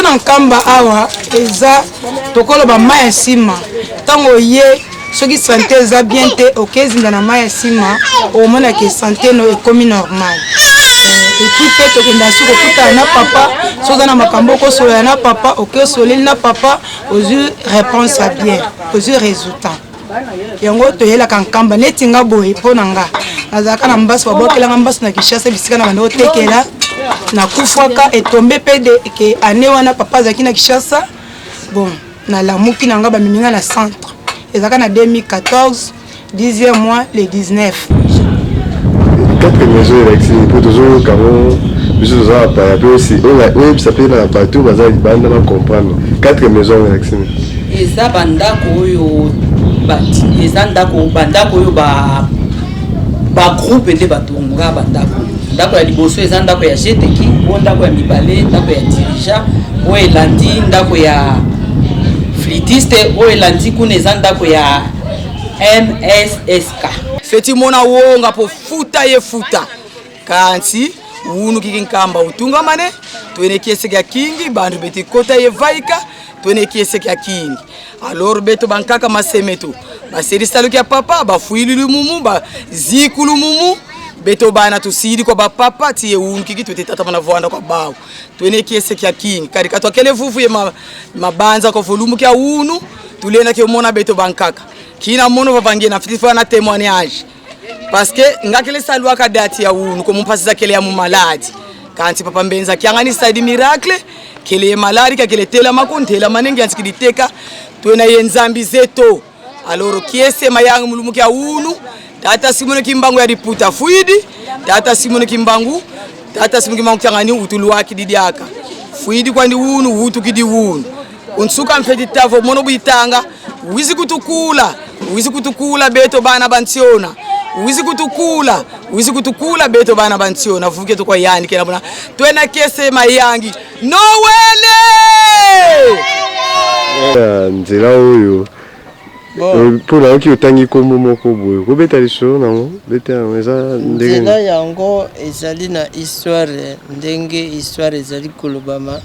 Na Nkamba awa eza tokoloba mai ya nsima ntango oye soki sante eza bien te okezinda na mai ya nsima omona ke sante no ekomi normal. Et puis mpe tokenda su kokutana na papa, so oza na makambo okosolola na papa, oke osoleli na papa, ozwi réponse ya bien, ozwi résultat. Yango toyelaka Nkamba. Neti nga boye, mpo na nga nazalaka na mbasu, babwakelanga mbasu na Kinshasa, bisika na banda otekela, nakufwaka etombe mpe de ke ane wana papa azalaki na Kinshasa. Bon, nalamuki na nga, bamemi nga na centre, ezalaka na 2014, 10e mois, le 19. Quatre maison elakisi mpo tozoyoka yango, biso toza bapaya mpe oyebisa mpe na bato baza libanda na comprendre quatre maison elakisi nini? Eza bandako oyo, eza ndako, bandako oyo bagroupe nde batonga bandako. Ndako ya liboso eza ndako ya Jeteki, oyo ndako ya mibale ndako ya dirigeant, oyo elandi ndako ya flûtiste, oyo elandi kuna eza ndako ya MSSK. Feti mona wonga po futa ye futa kansi wunu kiki Nkamba utungamane twene kieseke ya kingi bandu beti kota ye vaika twene kieseke ya kingi. Alors beto bankaka masemeto baselisaluki ya papa bafuilili mumu bazikulu mumu beto bana tusili kwa bapapa ti ye wunu kiki twete tata mana vwanda kwa bawu twene kieseke ya kingi kadi katwakele vuvu ye mabanza kwa volumu kya wunu tulena ke mona beto bankaka kina mono vavangie na fiti na témoignage parce que ngakele saluaka date ya wunu komumpasisa kele ya mumaladi kanti papa Mbenza kiangani sadi miracle kele ye maladi kakele telama ko ntela manengi yansi kiditeka twena ye nzambi zeto. Alors kiese mayanga mulumu kya wunu tata Simone Kimbangu ya diputa fuidi tata Simone Kimbangu, tata Simone Kimbangu kiangani utuluaki didiaka fuidi kwandi wunu wutukidi wunu unsuka mfeti tavo mono buitanga wizi kutukula wizi kutukula beto bana bantiona wizi kutukula wizi kutukula beto bana bantiona vuke to kwa yani kena bona twena kese mayangi nowele. Nzela oyo mpo nayoki otangi nkombo moko boye, kobeta lisolo nango, beta yango, eza ndenge? Nzela yango ezali na histoire, ndenge histoire ezali kolobama,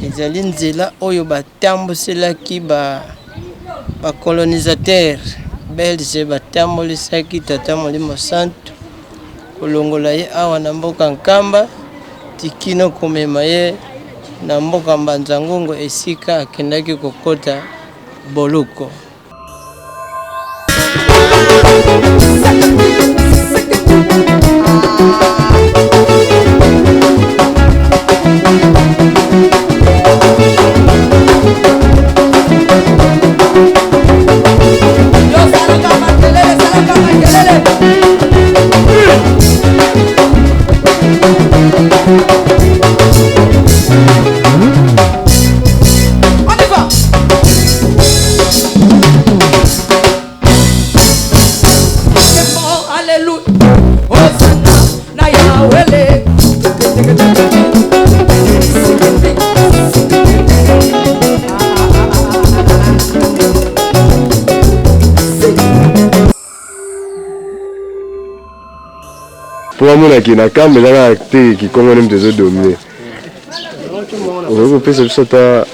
ezali nzela oyo batambuselaki bacolonisateur belge, batambolisaki tata Molimo Santu kolongola ye awa na mboka Nkamba tikino komema ye na mboka Mbanza-Ngungu, esika akendaki kokota boloko. Mpo bamonaki na Nkamba eza kaka te kikongo nde moto ezodomine. Okoki kopesa biso ata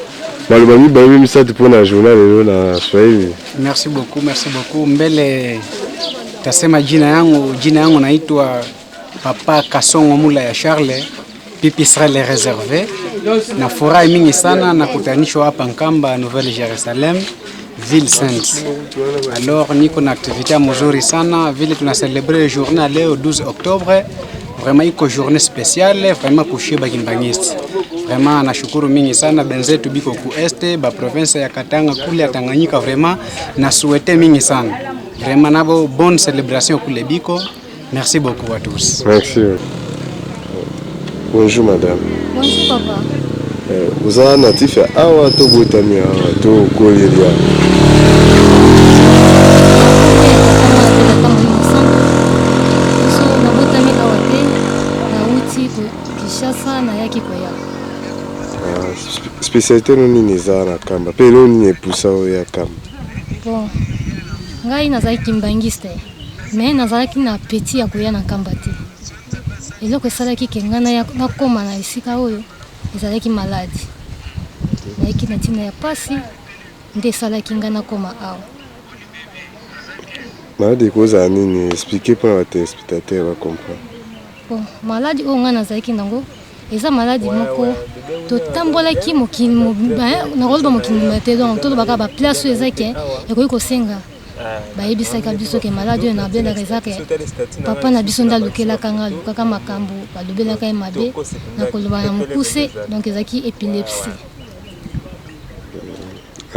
maloba mibale mpe misato mpo na journal lelo na Swahili? Merci beaucoup, merci beaucoup. Mbele tasema jina yangu, jina yangu naitwa Papa Kasongo Mula ya Charles, Pipi Israel Réservé. Na furahi mingi sana na kutanishwa hapa Nkamba, Nouvelle Jerusalem, ville sainte. Alors niko na activité mzuri sana vile tuna célébrer journée leo 12 octobre. Vraiment iko journée spéciale vraiment kushiba kimbangiste. Vraiment nashukuru mingi sana benzetu biko ku est ba province ya Katanga kule ya Tanganyika, vraiment na souhaiter mingi sana. Vraiment nabo bonne célébration kule biko. Merci beaucoup à tous. Merci. Bonjour madame. Bonjour papa. Oza natif ya awa to botami awa to okoleli awa? Biso nabotami awa te, nauti Kinshasa, nayaki koya. Spécialité no nini eza na Kamba mpe eloko nini epusa oyo ya Kamba? Bon, ngai nazalaki kimbangiste mais nazalaki na appétit ya koya na Nkamba te. Eloko esalaki ke ngai nakóma na esika oyo ezalaki maladi. Nayaki na ntina ya pasi nde esalaki ngai nakoma awa. Maladi ekozala nini? Expliquer mpona ba telespectateurs ba comprendre. Bon, maladi oyo ngai nazalaki nango eza maladi moko totambolaki mokili nakoloba mokili mobimba te, donc tolobaka ba place oyo eza ke ekoki kosenga. Bayebisaka biso ke maladi oyo nabelaka eza ke papa na biso nde alukelaka ngai, alukaka makambo, balobelaka ye mabe, na koloba na mokuse, donc ezalaki epilepsie.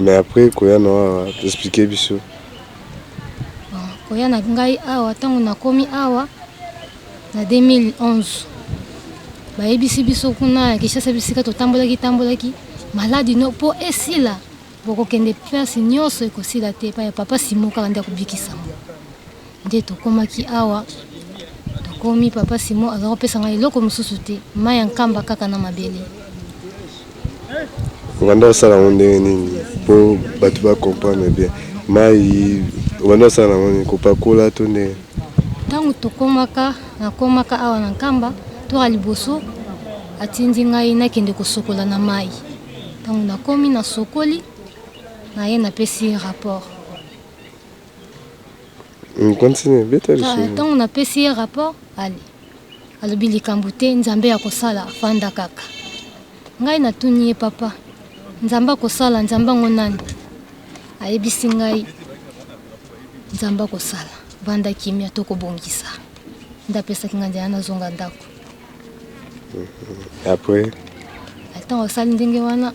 Mais après koya na awa, expliquer biso. Bon, koya na ngai awa, ntango nakomi awa na 2011, bayebisi biso kuna ya Kinshasa bisika totambolaki tambolaki maladi no mpo esila, bokokende place nyonso ekosila te, epai ya papa Simon kaka nde akobikisa ngo. Nde tokomaki awa, tokomi papa Simon aza kopesa ngai eloko mosusu te, mai ya Nkamba kaka na mabele. Obanda kosala yango ndenge nini mpo bato ba comprendre bien? Mai obanda kosala yango nini, kopakola to ndenge? Ntango tokomaka, nakomaka awa na Nkamba, toka liboso atindi ngai nakende kosokola na mai. Ntango nakomi nasokoli, naye napesi rapport. Continue, beta lisolo. Ntango napesi ye rapport, ale alobi likambo te, Nzambe akosala, afanda kaka. Ngai natuni ye, papa, Nzambe akosala, Nzambe yango nani? Ayebisi ngai Nzambe akosala, vanda kimia, tokobongisa. Nde apesaki ngai nzela nazonga ndako. Après? Ntango asali ndenge wana,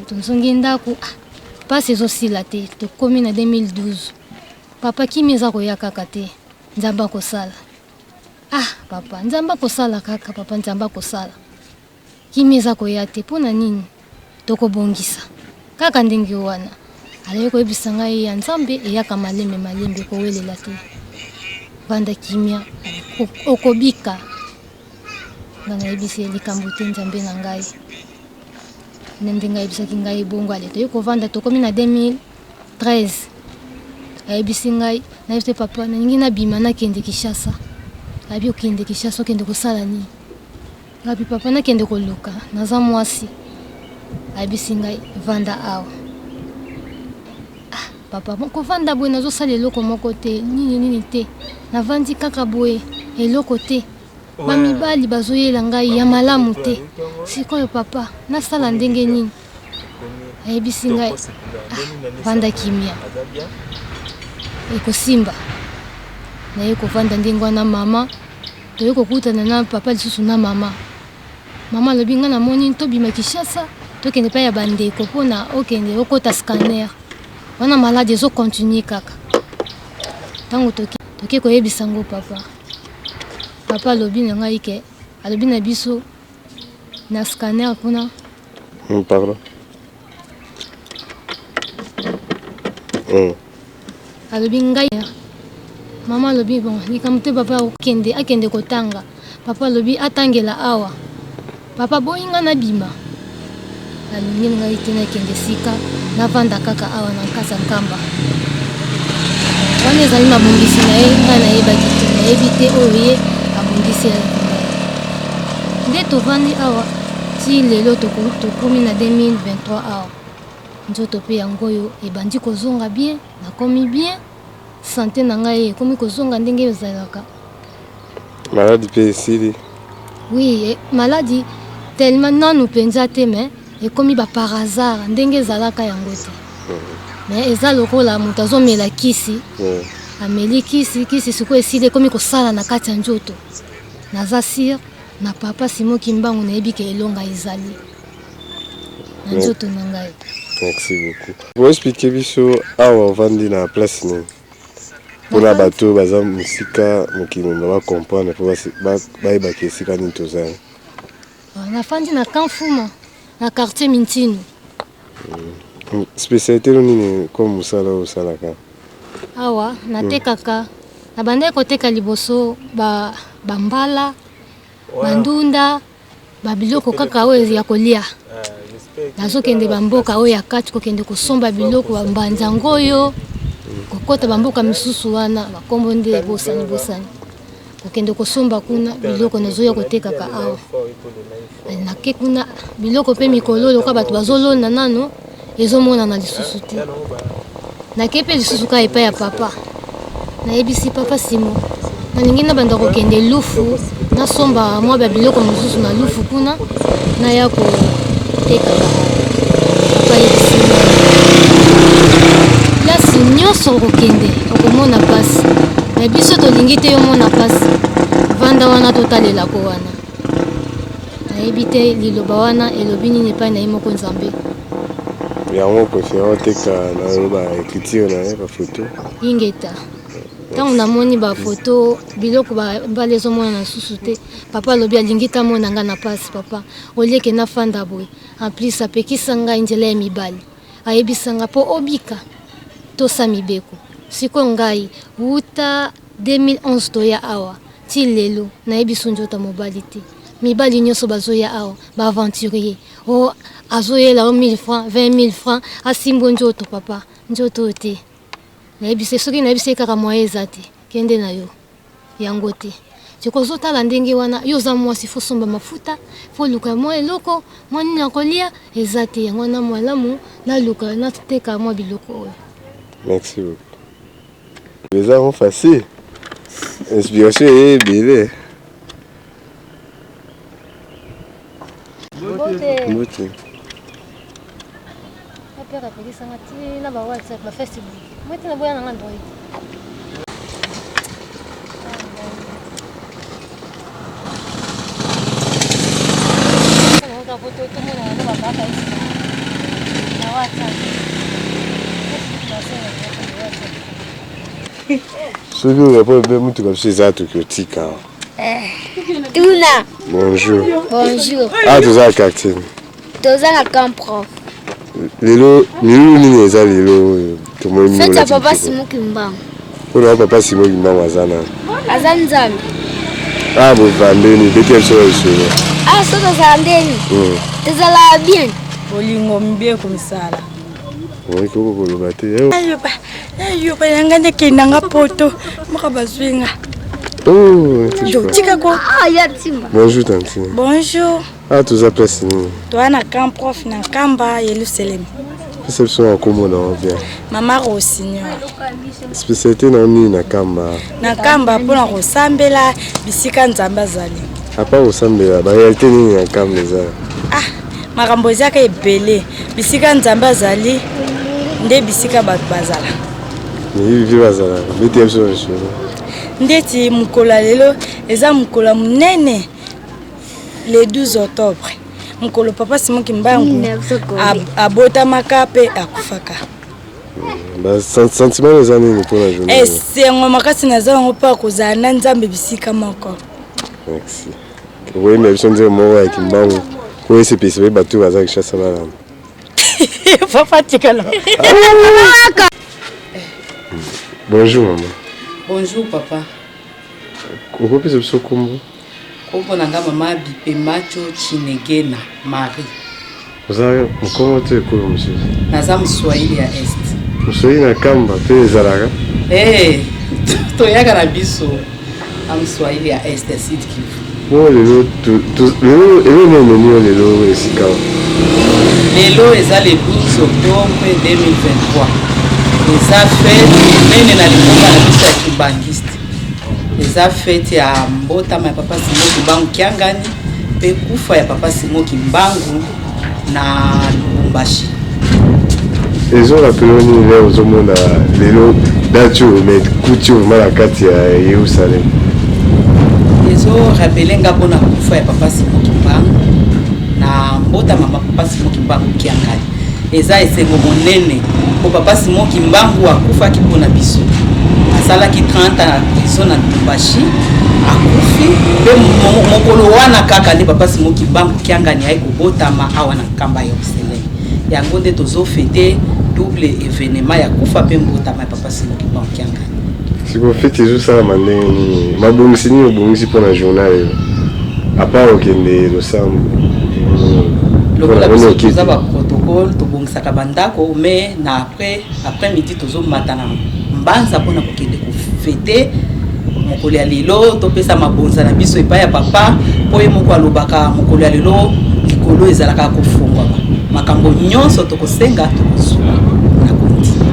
tozongi ndako, mpasi ezosila te. Tokomi na 2012, papa kimia eza koya kaka te, Nzambe akosala. Ah papa, Nzambe akosala kaka, papa, Nzambe akosala. Kimia eza koya te, mpona nini? Tokobongisa kaka ndenge wana. Alaki koyebisa ngai ya Nzambe eyaka malembe malembe, kowelela te, vanda kimia, okobika. Nga nayebisi ye likambo te, Nzambe na ngai. Na ndenge ayebisaki ngai bongo, ale toyei kovanda, tokomi na 2013. Ayebisi ngai, nayebisi papa, nalingi nabima nakende Kinshasa. Ayebi okende Kinshasa, okende kosala nini? Ngapi papa, nakende koluka, naza mwasi. Ayebisi ngai vanda awa. Ah papa, kovanda boye nazosala eloko moko te, nini nini te, navandi kaka boye eloko te, bamibali bazoyela ngai ya malamu te. Sikoyo papa, nasala ndenge nini? Ayebisi ngai, ah, vanda kimia, ekosimba. Naye kovanda ndenge wana, mama toye kokutana na papa lisusu na mama. Mama alobi ngai namoni tobima Kinshasa, tokende epai ya bandeko mpona okende okota scanner wana, maladi ezokontinue kaka. Ntango toke koyebisa ngo papa, papa alobi na ngai ke alobi na biso na scanner kuna. Pardon. Alobi ngai, mama alobi bon likambo te, papa akende, akende kotanga. Papa alobi atangela awa. Papa boyi ngai nabima, alingi ngai te nakende sika, navanda kaka awa na nkasa Nkamba. Wana ezali mabongisi na ye, ngai nayebaki te, nayebi te oyo ye abongisi ngai. Nde tovandi awa ti lelo, tokomi na 2023 awa. Nzoto mpe yango oyo ebandi kozonga bien, nakomi bien, sante na ngai ekomi kozonga ndenge ezalaka. Maladi mpe esili? Oui, maladi tellement nanu mpenza te, mais ekomi ba par hasard ndenge ezalaka yango te. Mais eza lokola moto azomela kisi, ameli kisi, kisi sikoyo esili, ekomi kosala na kati ya nzoto. Naza sire na papa Simon Kimbangu, nayebi ke elonga ezali na nzoto na ngai. Merci beaucoup. Boexplike biso awa ovandi na place nini, mpona bato baza mosika mokili mobimba bacomprendre mpo bayebaki esika nini toza. Nafandi na Kamfuma, na quartier Mintino. Spécialité no nini comme mosala oyo osalaka? Awa natekaka, nabandaki koteka liboso bambala, bandunda, babiloko kaka oyo ya kolia. Nazokende bamboka oyo ya kati kokende kosomba biloko, bambanza ngoyo, kokota bamboka misusu wana bakombo nde ebosani bosani. Kokende kosomba kuna biloko nazoya kotekaka awa. Nake kuna biloko mpe mikolo lokola bato bazolona nano ezomonana lisusu te. Nake mpe lisusu kaka epai ya papa, nayebisi papa Simo nalingi nabanda kokende Lufu nasomba mwa ba biloko mosusu na Lufu kuna naya kotekaka. Papa ayebisi place nyonso okokende okomona mpasi, me biso tolingi te yomona mpasi, vanda wana totalelako wana. Nayebi te liloba wana elobi nini epai na ye moko Nzambe. Yango préfère oteka na ba écriture na ye ba photo. Ingeta. Ntango namoni ba photo biloko mbala ezomonana lisusu te, papa alobi alingi te amona nga na pasi. Papa olieke nafanda boye, en plus apekisa ngai nzela ya mibali, ayebisa nga mpo obika tosa mibeko. Sikoyo ngai wuta 2011 toya awa ti lelo nayebi so nzoto ya mobali te. Mibali nyonso bazoya awa ba aventurier, o azoyela o 1000 francs 20000 francs asimbo nzoto. Papa, nzoto oyo te, nayebise soki nayebise kaka moyen eza te, kende na yo yango te. Sikoyo ozotala ndenge wana, yo oza mwasi, fo somba mafuta, fo luka mwa eloko mwa nini ya kolia eza te. Yango wana malamu naluka nateka mwa biloko oyo. Merci beaucoup. Eza yango facile. Inspiration eye ebele. Mbote. Mbote. Père apekisanga ti na ba WhatsApp, ba Facebook. Moi ti naboya nanga Android. Soki orepondre mpe motuka biso eza toki otika. Tuna. Bonjour. Bonjour. Ah, toza na quartier. Toza na camp prof. Lelo milulu nini eza lelo oyo tomoni? Fete ya papa Simon Kimbangu. Mpona papa Simon Kimbangu aza nani? Aza Nzambe. Ah, bovandeni beti ya biso na lisolo. Ah, so tozala ndeni? Tozala bien. Bolingo mibeko misala. Okoki koloba te. Nayoba, nayoba yanga ndekenda nga poto moko bazwi nga. Oh, tika ko. Ah, ya timba. Bonjour tantine. Bonjour. Ah, toza place nini? Toza na camp prof na Nkamba, Yelusalemi. Pesa biso na kombo na yo bien. Mama Rossignol. Spécialité na yo nini na Nkamba? Na Nkamba mpona kosambela bisika Nzambe azali. Apa kosambela, ba réalité nini na Nkamba eza? Ah, makambo ezaka ebele. Bisika Nzambe azali nde bisika bato bazala. Miyibi mpe bazalaka. Beti ya biso na lisolo. Ndeti mokolo ya lelo eza mokolo ya monene, le 12 octobre, mokolo papa Simon Kimbangu abotamaka mpe akufaka. Ba sentiment eza nini mpona journée? Esengo makasi naza yango mpo kozala na Nzambe bisika moko. Merci. Okoyembela biso nzembo moko ya Kimbangu po esepelisa mpe bato baza Kinshasa balanda. Papa tikala. Bonjour mama. Bonjour papa. Okopesa biso kombo? Kombo na nga mama Bipemacho Chinegena Marie. Oza mokongo to ekolo mosusu? Naza Moswahili ya Est. Moswahili na Kamba mpe ezalaka? Eh, toyaka na biso na Moswahili ya Est ya Sud Kivu. Bongo lelo lelo eloko nini ememi yo lelo esika? Lelo eza le 12 octobre 2023. Eza fete monene na lingomba na biso ya Kimbanguiste. Eza fete ya mbotama ya papa Simon Kimbangu Kiangani mpe kufa ya papa Simon Kimbangu na Lubumbashi. Ezorapele nini leo ozomona lelo date oyo mais kuti oyo vraiment na kati ya Yerusalem? Ezorapele nga mpona kufa ya papa Simon Kimbangu na mbotama ya papa Simon Kimbangu Kiangani. Eza esengo monene po papa Simon Kimbangu akufaki mpona biso. Asalaki 30 ans na prison na Lubumbashi, akufi mpe mokolo wana kaka nde papa Simon Kimbangu Kiangani aye kobotama awa na Nkamba ya Yerusalem. Yango nde tozofete double événement ya kufa mpe mbotama ya papa Simon Kimbangu Kiangani. Sikoyo feti ezosalama ndenge nini? Mabongisi nini obongisi mpona journal oyo? Apart okende losambo. Lokola biso toza ba protocole, tobongisaka bandako, mais na après après midi tozomata na mbanza mpona kokende kofete. Mokolo ya lelo topesa mabonza na biso epai ya papa, mpo ye moko alobaka mokolo ya lelo likolo ezalaka kofungwama, makambo nyonso tokosenga tokozwa na kondima.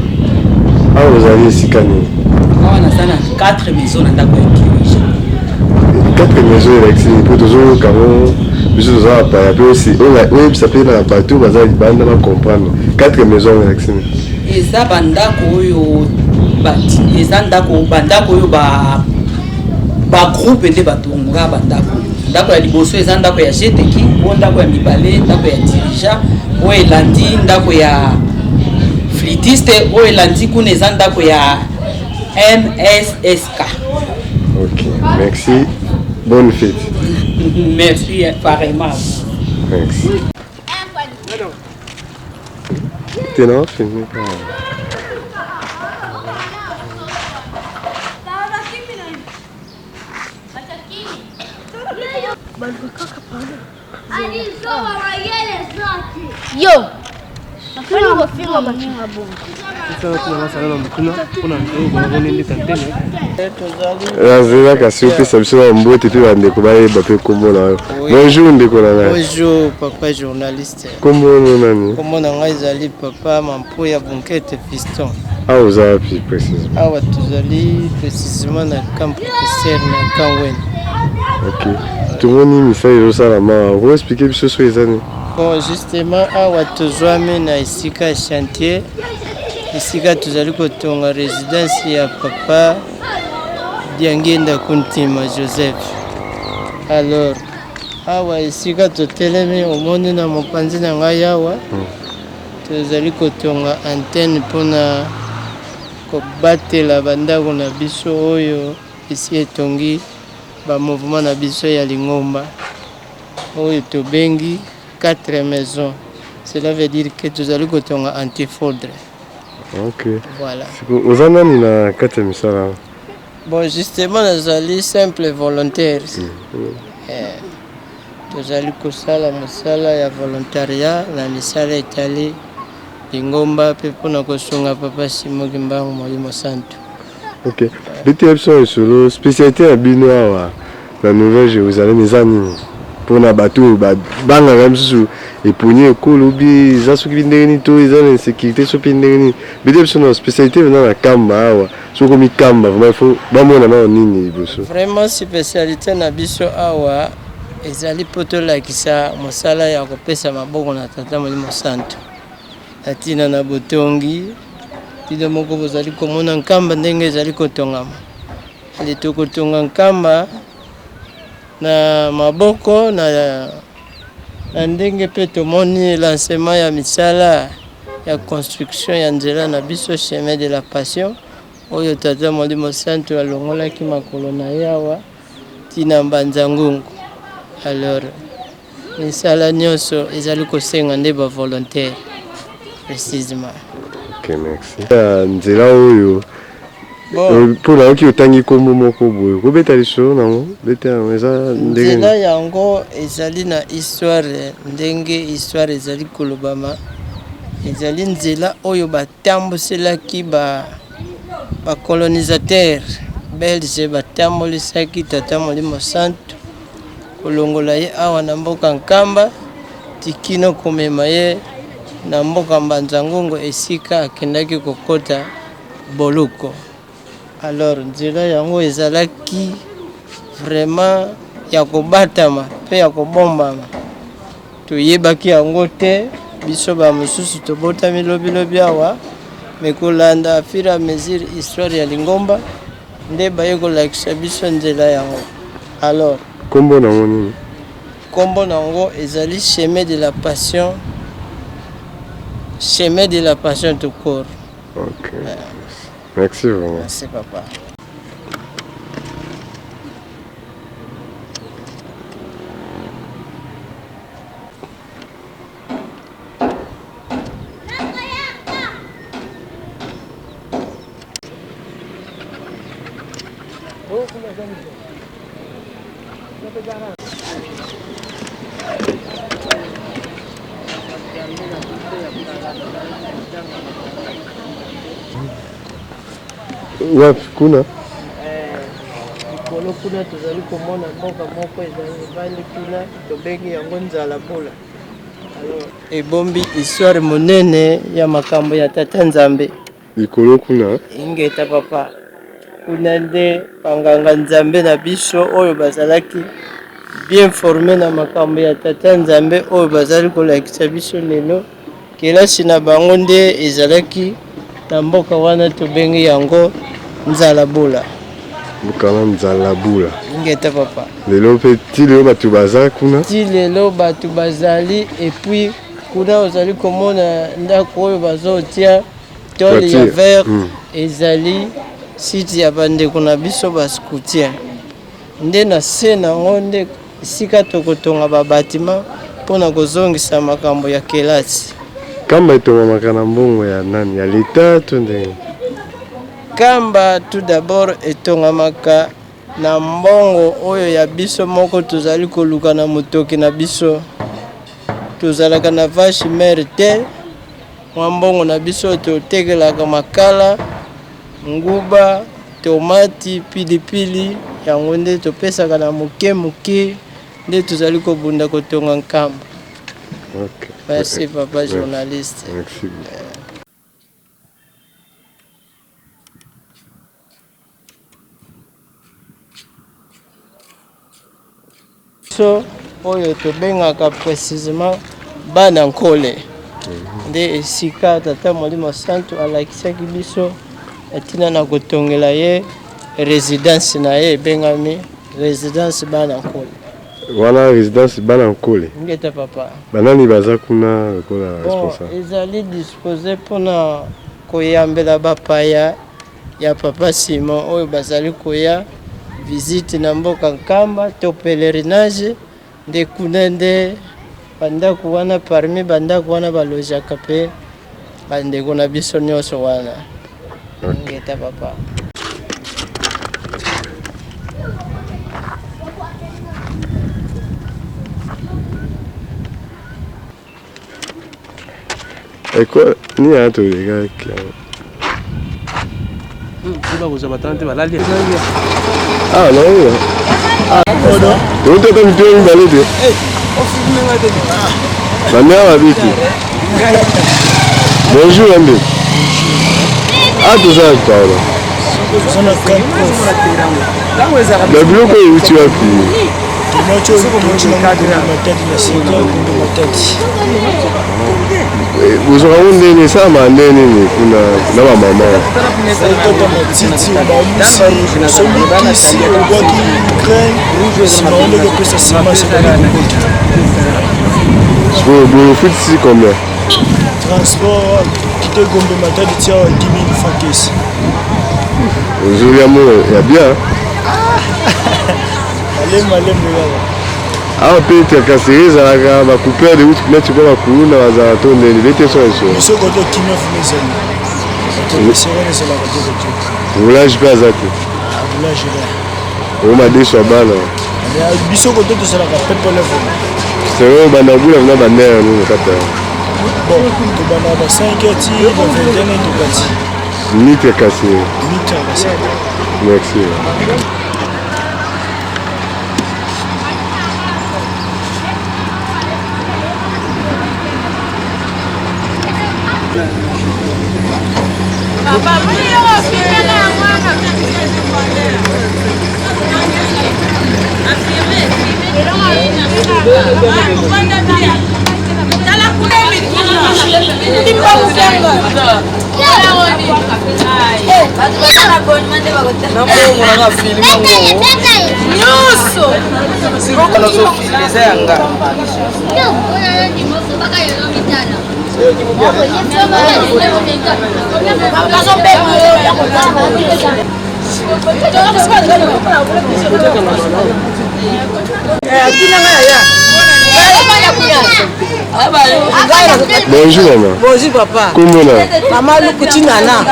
Awa ozali esika nini? Awa naza na 4 maison na ndako ya dirigeant. 4 maison elakisi nini? Mpo tozoyoka yango biso toza bapaya mpe oyebisa mpe na bato baza libanda ba comprendre 4 maison yango elakisi nini? Eza bandako oyo eza ndako bandako oyo ba ba groupe nde batonga bandako. Ndako ya liboso eza ndako ya GTK, oyo ndako ya mibale ndako ya dirigeant, oyo elandi ndako ya flûtiste, oyo elandi kuna eza ndako ya MSSK. Ok, merci. Bonne fête. Merci pareillement. Merci. T'es là, filmé. Yo! Kofinga bafinga bongo. Nazela kasi opesa biso na mbote mpe bandeko bayeba mpe nkombo na yo. Bonjour ndeko na ngai. Bonjour papa journaliste. Nkombo no nani? Nkombo na ngai ezali papa Mampuya Bunkete Fiston. Awa oza wapi précisément? Awa tozali précisément na camp professeur na camp Wen. Ok. Tomoni misala ezosalama, oko expliquer biso soki eza nini? Bon, justement awa tozwami na esika ya chantier, esika tozali kotonga résidence ya papa Diangienda Kuntima Joseph. Alors awa esika totelemi, omoni na mopanzi na ngai awa tozali kotonga antenne mpona kobatela bandako na biso oyo esi etongi ba mouvement na biso ya lingomba oyo tobengi quatre maisons. Cela veut dire que tozali kotonga antifoudre. Ok. Voilà. Siko oza nani na kati ya misala wana? Bon, justement nazali simple volontaire. Eh, tozali kosala mosala ya volontariat na misala etali lingomba mpe mpona kosunga papa Simon Kimbangu Molimo Santu. Ok. Betela biso lisolo spécialité na bino awa na Nouvelle Jérusalem eza nini? Mpona bato oyo babangaka misusu eponi ekolo bi eza soki ndenge nini to eza na insécurité soki ndenge nini. Betela biso na spécialité mpena na Kamba awa soki okomi Kamba vraiment il faut bamona nao nini liboso. Vraiment spécialité na biso awa ezali mpo tolakisa mosala ya kopesa maboko na Tata Molimo Santu na ntina na botongi. Bino moko bozali komona Nkamba ndenge ezali kotongama. Ale tokotonga Nkamba na maboko na, na ndenge mpe tomoni lancement ya misala ya construction ya nzela na biso chemin de la passion oyo Tata Molimo Santu alongolaki makolo na ye awa tina Mbanza Ngungu. Alors misala nyonso ezali kosenga nde ba volontaire précisément. Ok, merci. Nzela oyo mpo nayoki otangi nkombo moko boye, kobeta lisolo nango beta yango eza ndenge nzela yango ezali na histoire, ndenge histoire ezali kolobama, ezali nzela oyo batambuselaki ba bacolonisateur belge, batambolisaki Tata Molimo Santu kolongola ye awa na mboka Nkamba tikino komema ye na mboka Mbanza Ngungu esika akendaki kokota boloko. Alors nzela yango ezalaki vraiment ya kobatama mpe ya kobombama, toyebaki yango te biso ba mosusu tobotami lobilobi awa, me kolanda fur et à mesure histoire ya lingomba nde baye kolakisa biso nzela yango. Alors kombo nango nini? Kombo nango ezali chemin de la passion, chemin de la passion tout court. Ok. Merci vraiment. Merci papa. Wapi kuna? Likolo kuna tozali komona mboka moko ezali evandi kuna, tobengi yango Nzalabola. Alors ebombi histoire monene ya makambo ya Tata Nzambe. Likolo kuna. Ingeta papa. Kuna nde banganga Nzambe na biso oyo bazalaki bien forme na makambo ya Tata Nzambe oyo bazali kolakisa biso lelo. Kelasi na bango nde ezalaki na mboka wana tobengi yango Nzalabula. Mboka wana Nzalabula. Ingeta papa. Lelo mpe ti lelo bato baza kuna? Ti lelo bato bazali et puis kuna ozali komona ndako oyo bazotia tole ya vert ezali site ya bandeko na biso ba scoutiens. Nde na se na yango nde esika tokotonga ba batiments mpo na kozongisa makambo ya kelasi. Kamba etongamaka na mbongo ya nani? Ya l'etat to ndenge? Kamba tout d'abord etongamaka na mbongo oyo ya biso moko tozali koluka na motoki na biso. Tozalaka na vache mère te, mwa mbongo na biso totekelaka makala, nguba, tomati, pilipili, yango nde topesaka na moke moke nde tozali kobunda kotonga Nkamba. Okay. Merci papa journaliste. Merci. Biso oyo tobengaka precisement bana Nkole nde esika Tata Molimo Santu alakisaki biso na ntina na kotongela ye residence na ye ebengami residence bana Nkole. Wana residence bana Nkole. Ngeta papa. Banani baza kuna lokola Bon, responsable? ezali dispose mpona koyambela bapaya ya papa Simon oyo bazali koya visite na mboka Nkamba to pèlerinage nde kuna nde bandako wana parmi bandako wana balojaka pe bandeko na biso nyonso wana. Ngeta papa. Eko ni ya tolekaki yango. Ah, na oyo. Tokuti ata mituya mibale te. Bamia babeti. Bonjour Ambe. Ah, toza na Paolo. Ba biloko oyo euti wapi? Tomati oyo touti na Gombe Matadi na secteur Gombe Matadi. Bozwaka yango ndenge esalama ndenge nini kuna na bamama? Otata matiti obausi osombi kisi obwaki grain nsima yango ndenge opesa semence ebandi kobota. Sikoyo boye ofutisi combien? Transport kite Gombe Matadi ti awa 10 000 francs kesi. Ozolia mo ya bien. Malembe malembe kaka. Awa pe tracasserie ezalaka ba coupeur de route neti kwa bakuluna bazala to ndeni bete so so. Biso koto kimia funa ezali. Tracasserie wana ezalaka te koto. Roulage pe aza te. Roulage eza. O madeso ya bana. Biso koto tozalaka pepe level. Sero banda bula na ba mère nini kata. Bon, tobanda ba 5 heures ti ba 21 heures tokati. Ni tracasserie. Ni tracasserie. Merci. Nyonso sikoyo nazofilme eza ya nga Bonjour maman. Bonjour papa. Kombo na? Mama Lukuti Nana.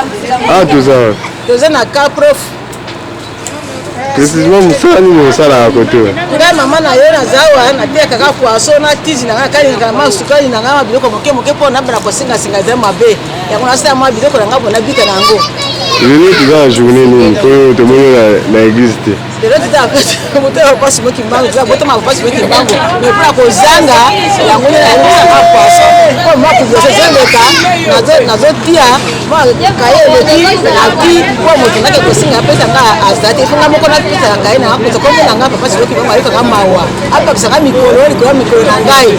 Ah toza wapi? Toza na Caprof. Précisément mosala nini osalaka kote oyo? Ngai mama na yo naza awa natekaka poisson na tizi na ngai kalingaka ma sukali na ngai ma biloko moke moke mpo nabana kosengasenga eza mabe yango nasala mwa biloko na ngai mpo nabika na yango. Lelo toza na journée nini mpo oyo tomoni na église te? Lelo toza motema papa Simon Kimbangu, toza botama papa Simon Kimbangu, mais mpona kozanga yango nde nayebisaka poisson mpo mwa kuvosa ezoleka nazotia mwa kaye eleki nati mpo moto nake kosinga apesa nga aza te mpo nga moko napesaka kaye na nga kombo na nga papa Simon Kimbangu ayokaka mawa apakisaka mikolo likolo ya mikolo na ngai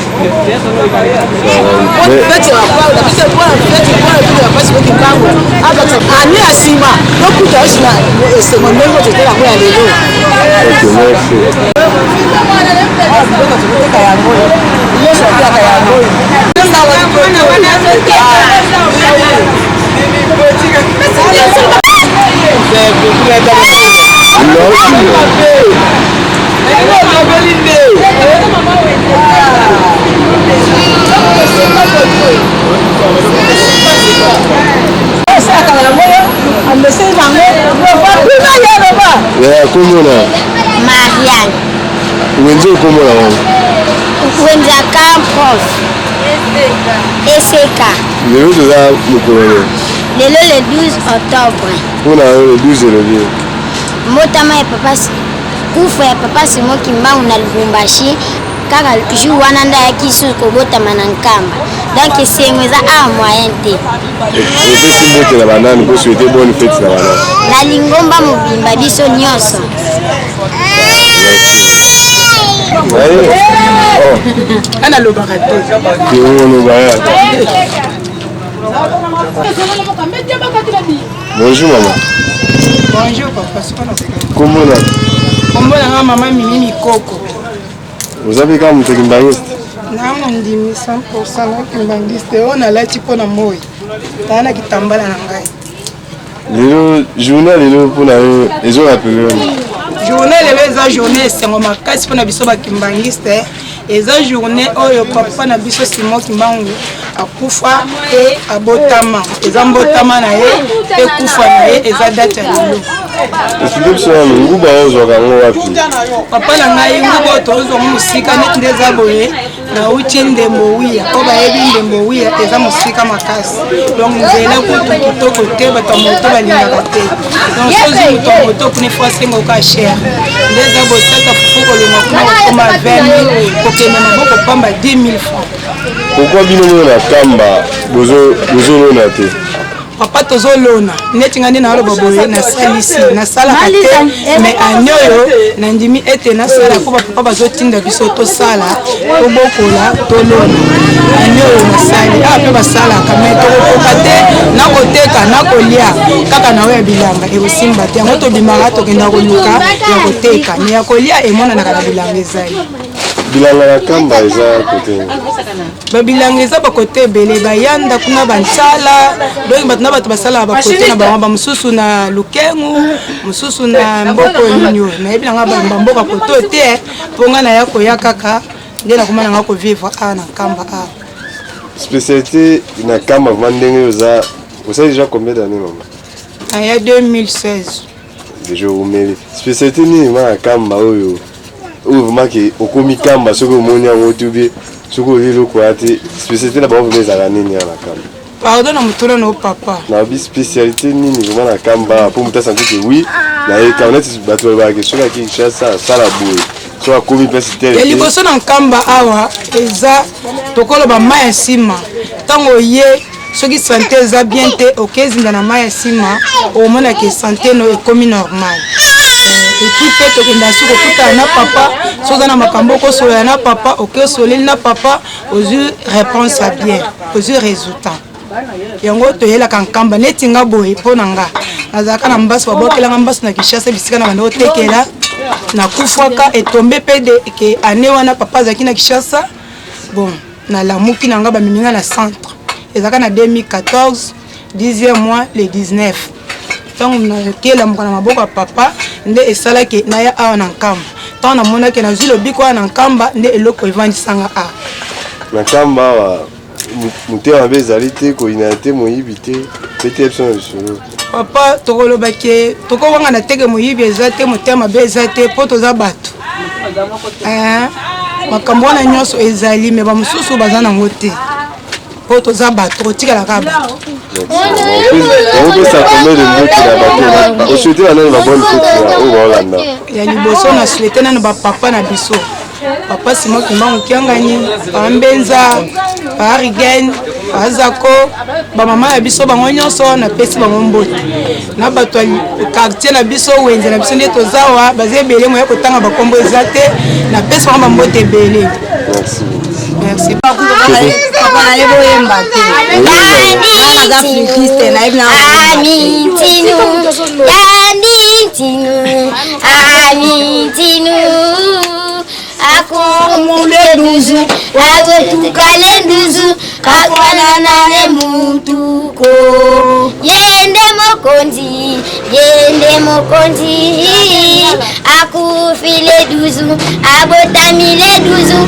feti ya biso mpona feti mpona feti ya pasi boki mbango abakisa ane ya nsima tokuta osi na esengo ndenge tozala yango ya lelo. Ok, merci. Biloko tokoteka yango nyonso batekaka yango. Komona Marianne. Wenze okomona wango? Wenze aka prof eseka. Lelo toza mokolo nini? Lelo le 12 octobre. Mpona yo le 12 elobi? Mbotama ya papa, kufa ya papa Simon Kimbangu na Lubumbashi, kaka jour wana nde ayaki lisusu kobotama na Nkamba. Donc esengo eza awa moyen te. Opesi mbote na banani po souhaite bonne fête na banani? Na lingomba mobimba, biso nyonso. Ana alobaka te. Oloba. Bonjour maman. Bonjour papa. Kombo na? Kombo na nga mama Mimi Mikoko. Oza mpe kaka moto kimbangiste? Na mondimi 100% na kimbangiste oyo nalati mpo na moi. Naa na kitambala na ngai. Lelo journée lelo mpo na yo ezorapele yo? Journée lelo eza journée esengo makasi mpo na biso bakimbangiste. Eza journée oyo papa na biso Simon Kimbangu akufa mpe abotama. Eza mbotama na ye mpe kufa na ye eza date ya lelo. Explike biso nanu nguba oyo ozwaka yango wapi? Papa na ngai, nguba oyo tozwa ngo mosika neti nde eza boye. Nauti Ndembo Wiya, oyo bayebi Ndembo Wiya eza mosika makasi, donc nzela kutu kitoko te, bato ya moto balingaka te. Donc sozi moto ya moto kuna ifo asenga oka cher. Nde eza bosaka fufu kolongwa kuna kokoma 20 000, kokende maboko pamba 10 000 francs. Pourquoi bino moko na Kamba bozolona te? Papa, tozolona neti ngai nde naloba boye, nasalisi nasalaka te, mais ani oyo nandimi ete nasala mpo bapapa bazotinda biso tosala, tobokola, tolona. Ani oyo nasali awa mpe basalaka, mais tokokoka te nakoteka nakolia kaka na oyo ya bilanga, ekosimba te. Yango tobimaka, tokenda koluka ya koteka, mais ya kolia emonanaka na bilanga ezali. Bilanga na Kamba eza kote? Babilanga eza bakote ebele, bayanda kuna, bansala, donc bato na bato basalaka bakote na bango, bamosusu na Lukengu, mosusu na mboka nini oyo nayebi nanga bamboka kote oyo te, mpo ngai naya koya kaka nde nakoma nanga kovivre awa na Nkamba awa. Spécialité na Kamba vraiment ndenge oza, osali déjà combien d'années, mama? Naya 2016. Déjà omeli. Spécialité nini ma na Kamba oyo oyo vraiment ke okomi Kamba soki omoni yango te obie soki olie eloko wana te? Spécialité na bango vraiment ezalaka nini ya na Kamba? Pardon na motuna na yo, papa. Nayebi spécialité nini vraiment na Kamba mpo moto asanti ke oui naye Kamba, neti bato balobaka ke soki ake Kinshasa asala boye, soki akomi place tel. Ya liboso na Nkamba awa eza tokoloba mai ya nsima. Ntango oye, soki sante eza bien te, okezinda na mai ya nsima, omonaka sante no ekomi normal. Et puis mpe tokenda soki kokutana na papa, so oza na makambo okosolola na papa, oke osoleli na papa, ozwi réponse ya bien, ozwi résultat. Yango toyelaka Nkamba. Neti nga boye, mpo na nga nazalaka na mbasu, babwakelanga mbasu na Kinshasa bisika na banda otekela, nakufwaka etombe mpe de ke ane wana papa azalaki na Kinshasa. Bon, nalamuki na nga, bamemi nga na centre, ezalaka na 2014, 10e mois le 19. Ntango nakelamuka na maboko ya papa, nde esalaki naya awa na Nkamba. Ntango namonaki nazwi lobiko awa na Nkamba, nde eloko evandisanga awa. Na Nkamba awa motema mabe ezali te, koyinana te, moyibi te, pete biso na lisolo. Papa, tokoloba ke tokowangana teke moyibi eza te, motema mabe eza te, mpo toza bato. Makambo wana nyonso ezali, me bamosusu baza nango te. Mpo toza bato, tokotikala kaka bato. Okopesa combien de mbote na bato osouhaite banani ba bonne fete na oyo baolanda? Ya liboso na souhaite nano bapapa na biso, papa Simon Kimbangu Kiangani, pa Mbenza, pa Rigen, pa Zako, bamama na biso bango nyonso napesi bango mbote, na bato ya quartier na biso, wenze na biso nde tozawa, baza ebele, moya kotanga bakombo eza te, napesi bango bambote ebele. Merci. Merci. Papa nayebi oyemba te, naza flûtiste, nayebi na Amintinu, Amintinu, Amintinu, akumule nduzu, akotukale nduzu, akwanana ne mutuko. Yende mokonzi, yende mokonzi, akufile duzu, abotamile duzu,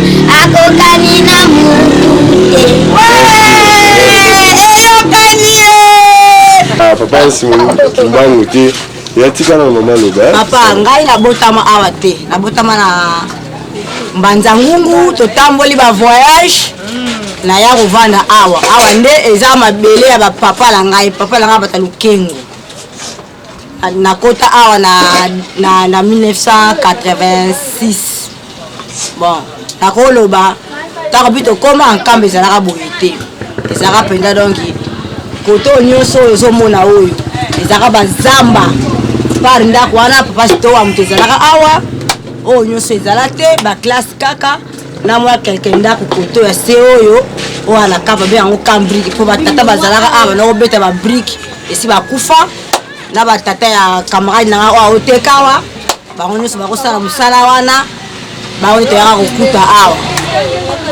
akokani na mutu te. Eyokani ye! Ah, papa Simon Kimbangu te ya tika na mama loba eh? Papa, ngai nabotama awa te, nabotama na Mbanza Ngungu, totamboli ba voyage naya kovanda awa. Awa nde eza mabele ya bapapa na ngai, papa na ngai bata Lukengo. Nakota awa na 1986. Bon, nakoloba ntango mpe tokóma Nkamba ezalaka boye te, ezalaka mpenza donc kote oyo nyonso oyo ozomona oyo ezalaka bazamba par ndako wana papa sitowa moto ezalaka awa, oyo nyonso ezala te, baklasse kaka na mwa kelke ndako kote ya se oyo oyo na kapa be yango cambrique, mpo batata bazalaka awa nakobeta babrike esi bakufa, na batata ya camarade nanga oyo aoteka awa, bango nyonso bakosala mosala wana, bango nde toyaka kokuta awa.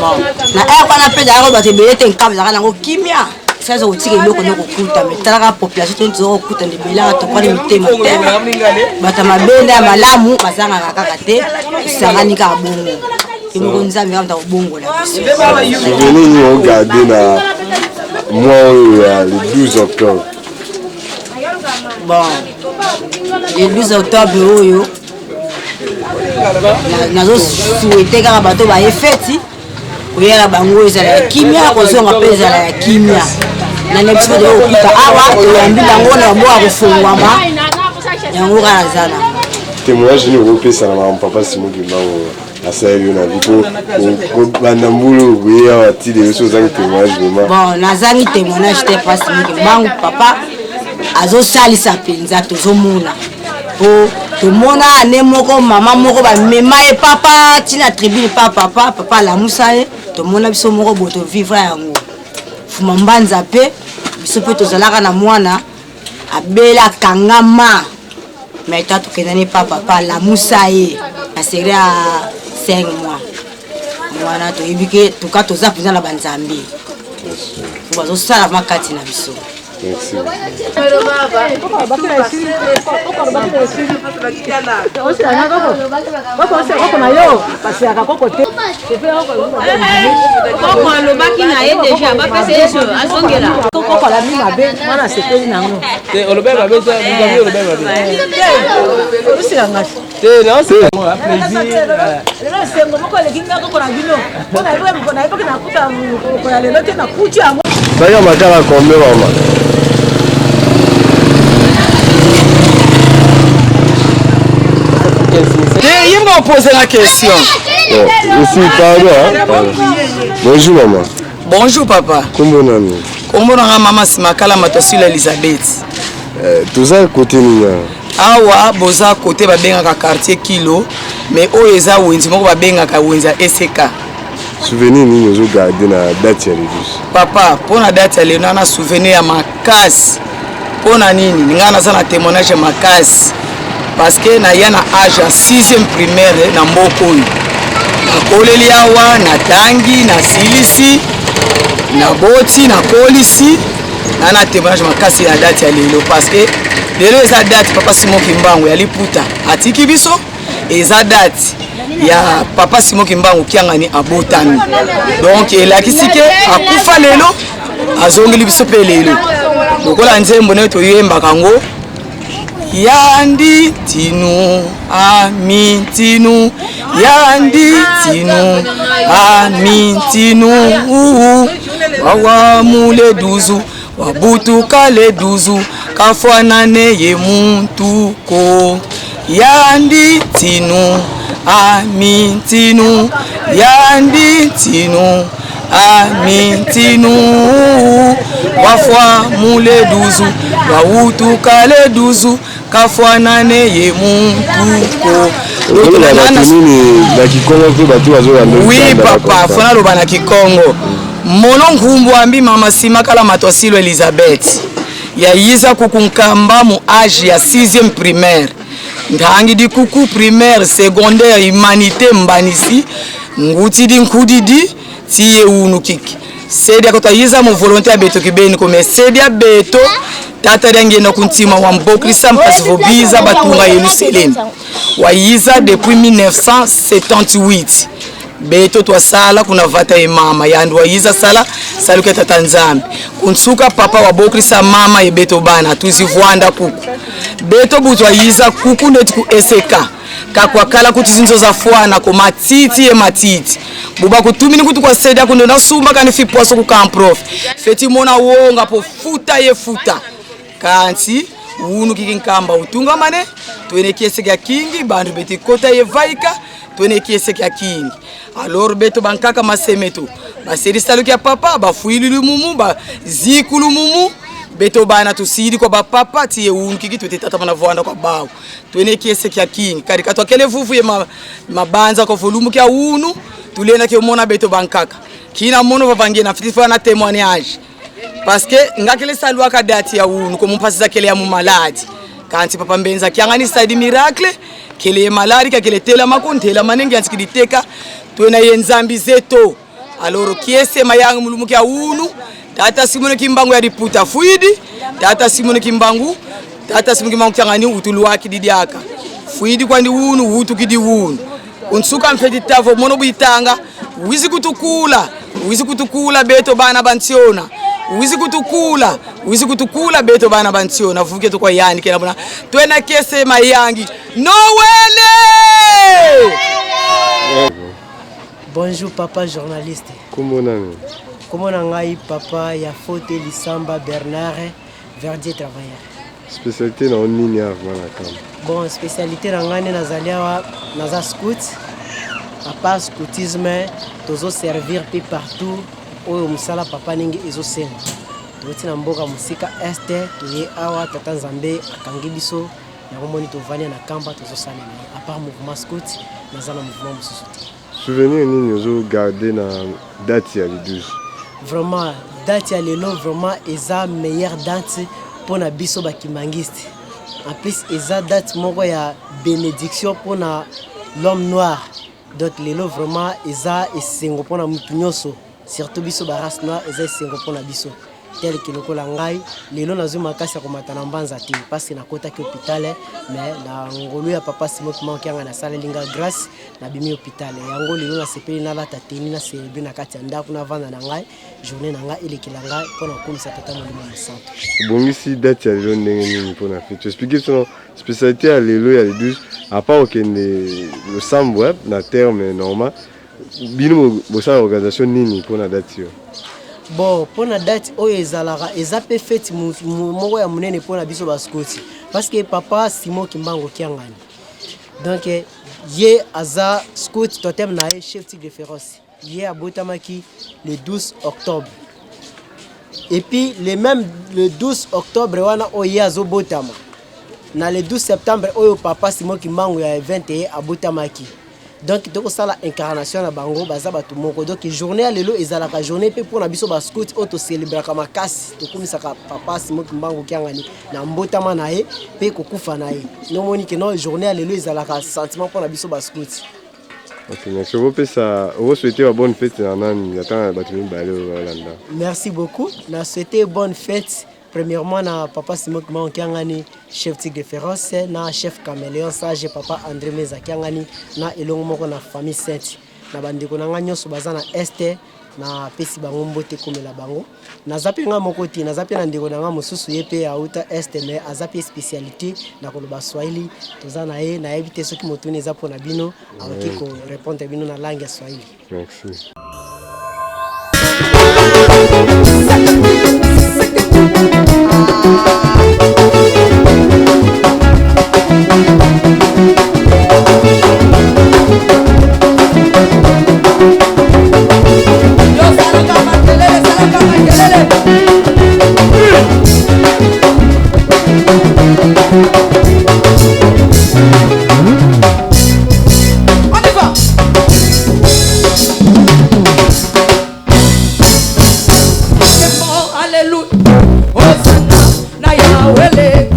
Bon, na aire wana mpe ezalaka bato ebele te, Nkamba ezalaka nango kimia, saza kotika eloko nde kokuta me talaka population to toza kokuta nde ebelaka, tokwani mitema te, bato ya mabe nde ya malamu bazangaka kaka te, tosangani kaka bongo, ye moko Nzambe kaka moto akobongola biso. Souvenir nini ogarde na mois oyo ya le 12 octobre? Bon, le 12 octobre oyo nazosouhaite kaka bato baye feti, koyala bango ezala ya kimia, kozonga mpe ezala ya kimia, na nde biso toyei kokuta awa, toyambi bango na maboko ya kofungwama, yango kaka naza na Témoignage nini okopesa na makambo papa Simon Kimbangu asaleli yo na vie po kobanda mbula oyo boye awa ti lelo, so ozangi témoignage vraiment? Bon, nazangi témoignage te. Pasi mingi mbangu papa azosalisa mpenza, tozomona po tomona ane moko mama moko bamema ye papa ntina tribune pa papa, papa alamusa ye, tomona biso moko boye, tovivre yango. Fuma mbanza mpe biso mpe tozalaka na mwana abela akangama, mais ta tokendani pa papa alamusa ye na série ya 5 mois wana, toyebi ke tuka toza mpenza na banzambe po bazosala ma kati na biso. Merci. Koko alobaki na ye deja bapesa ye so azongela. Koko alami mabe mwana asepeli nango. Te, olobi mabe te, Mugabe olobi mabe. Osila ngasi. Te, naoseka plaisir. Lelo esengo moko eleki nga koko na bino mpo nayebaki nakuta mokolo ya lelo te, nakuti yango. Saka makala combien, mama? Te, ye moko pose la question. Bon, aussi, pardon, hein? Pardon. Bonjour maman. Bonjour papa. Kombo nani? Kombo nanga mama Simakala Matosila Elizabeth. Eh, toza côté nini awa? Awa boza côté babengaka quartier Kilo, mais oyo eza wenze moko babengaka wenze ya ECK. Souvenir nini ozogarde na date ya le 12? Papa, mpo na date ya lelo na souvenir ya makasi. Mpo na nini? Ngai naza na témoignage ya makasi parce que naya na age ya 6e primaire na mboka oyo, nakoleli awa, natangi, nasilisi, naboti, nakolisi na témoignage makasi ya date ya lelo, parce que lelo eza date papa Simon Kimbangu ya liputa atiki biso, eza date ya papa Simon Kimbangu Kiangani abotami, donc elakisi ke akufa lelo, azongeli biso mpe lelo, lokola nzembo ndenge toyembaka yango: yandi tinu amintinu. Yandi tinu ami tinu wawa mule duzu wabutuka le duzu kafwanane ye muntu ko yandi tinu ami tinu yandi tinu ami tinu wafwa mule duzu wautuka le duzu kafwanane ye muntu ko. Okoloba bato nini na kikongo mpe bato bazolanda? Oui papa, fona loba na kikongo. Mono nkumbu ambi mama sima kala mato asilo Elizabeth yayiza kukunkamba mu age ya 6e primaire ntangi dikuku primaire secondaire humanité mbanisi nguti di nkudidi tiye unu kiki sedi akotayiza mu volonté ya beto kibeni kome sedi ya beto tata diangenda kuntima wa mbokrisa mpasi vobiza batunga Yerusalemu wayiza depuis 1978 beto twasala kuna vata ye mama yandu wayiza sala saluke tata nzambe kunsuka papa wabokrisa mama ye beto bana tuzivwanda kuku beto butu ayiza kuku ndeti ku eseka kakwakala kuti zinzo za fwana ko matiti ye matiti buba kutumini kuti kwaseda kundo nasumba kani fipwaso ku kamprof feti mona wonga po futa ye futa kanti wunu kiki nkamba utunga mane twene kieseke ya kingi bandu beti kota ye vaika twene kieseke ya kingi alors beto bankaka masemeto baselisaluki ya papa bafuilulu mumu bazikulu mumu beto bana tusili kwa bapapa tiye wunu kiki twete tata mana vwanda kwa bawu twene kieseke ya kingi kadi katwakele vuvu ye mabanza kwa volumu kya wunu tulena kiomona beto bankaka kina mono vavangie na fitifa na témoignage parce que ngakele saluaka date ya wunu komumpasisa kele ya mumaladi kanti papa mbenza kianganisa di miracle kele ye maladi kakele telamako ntelama nenge yansikiditeka twena ye nzambi zeto alors kiese mayangi mulumu kya wunu tata simone kimbangu ya diputa fuidi tata simone kimbangu tata simone kimbangu kyangani utuluwaki didiaka fuidi kwandi wunu wutukidi wunu unsuka mfeti tavo mono buitanga wizi kutukula wizi kutukula beto bana bantiona wizi kutukula wizi kutukula beto bana bantiona vuke to kwa yani kena bona twena kese mayangi nowele. Bonjour papa journaliste. Kombo nani? Kombo na ngai papa ya Faute Lisamba Bernard Verdier travailleur. Spécialité na nini awa na kamba? Bon, spécialité na ngai nde nazali awa naza scout. À part scoutisme, tozo servir pe partout oyo mosala papa ndenge ezosenga. Towuti na mboka mosika est toye awa tata Nzambe akangi biso yango moni tovandi na kamba tozosalela ye. À part mouvement scout, naza na mouvement mosusu te. Souvenir nini ozo garder na date ya le 12? Vraiment date ya lelo vraiment eza meilleure date mpona biso bakimbangiste. En plus eza date moko ya bénédiction mpona l'homme noir. Donc lelo vraiment eza esengo mpona mutu nyonso, surtout biso ba race noire eza esengo mpona biso. Tel que lokola ngai lelo nazwi makasi ya komata na mbanza te parce que nakotaki hôpital mais na ngolu ya papa Simon Kimbangu Kiangani nasaleli nga grâce nabimi hôpital yango lelo nasepeli nalata tenue na célébrer na kati ya ndako navanda na ngai journée na ngai elekela ngai mpona kokomisa tata molimo mosantu. Obongisi date ya lelo ndenge nini mpona fete? Explique biso spécialité ya lelo ya le 12 à part okende losambo na terme normal bino bosala organisation nini mpona date oyo? Bon, mpona date oyo ezalaka eza mpe fete moko ya monene mpona biso bascouti parce que papa Simon Kimbangu Kiangani donc ye aza scout totem na ye chef tigre féroce ye abotamaki le 12 octobre et puis le même le 12 octobre wana oyo ye azobotama na le 12 septembre oyo papa Simon Kimbangu ya 21 abotamaki. Donc tokosala incarnation na bango baza bato moko. Donc journée ya lelo ezalaka journée mpe mpona biso ba scout oyo tocélébraka makasi, tokumisaka papa Simon Kimbangu Kiangani na mbotama na ye mpe kokufa na ye. Nomoni ke no journée ya lelo ezalaka sentiment mpona biso ba scout. Ok, merci. Okopesa okosouhaite ba bonne fête na nani ata na bato mibale oyo balanda? Merci beaucoup. Na souhaite bonne fête premièrement na papa Simon Kimbangu Kiangani chef tigre féroce na chef caméléon sage papa André Meza Kiangani na elongo moko na famille sainte na bandeko na nga nyonso baza na est Napesi bango mbote, ekomela bango. Naza mpe nga moko te, naza mpe na ndeko na nga mosusu, ye mpe auta Est, mais aza mpe spécialité na koloba Swahili. Toza na ye, nayebi te soki motuni eza mpona bino, akoki korépondre bino na langue ya Swahili. Merci. Alléluia. Hosanna na Yahweh.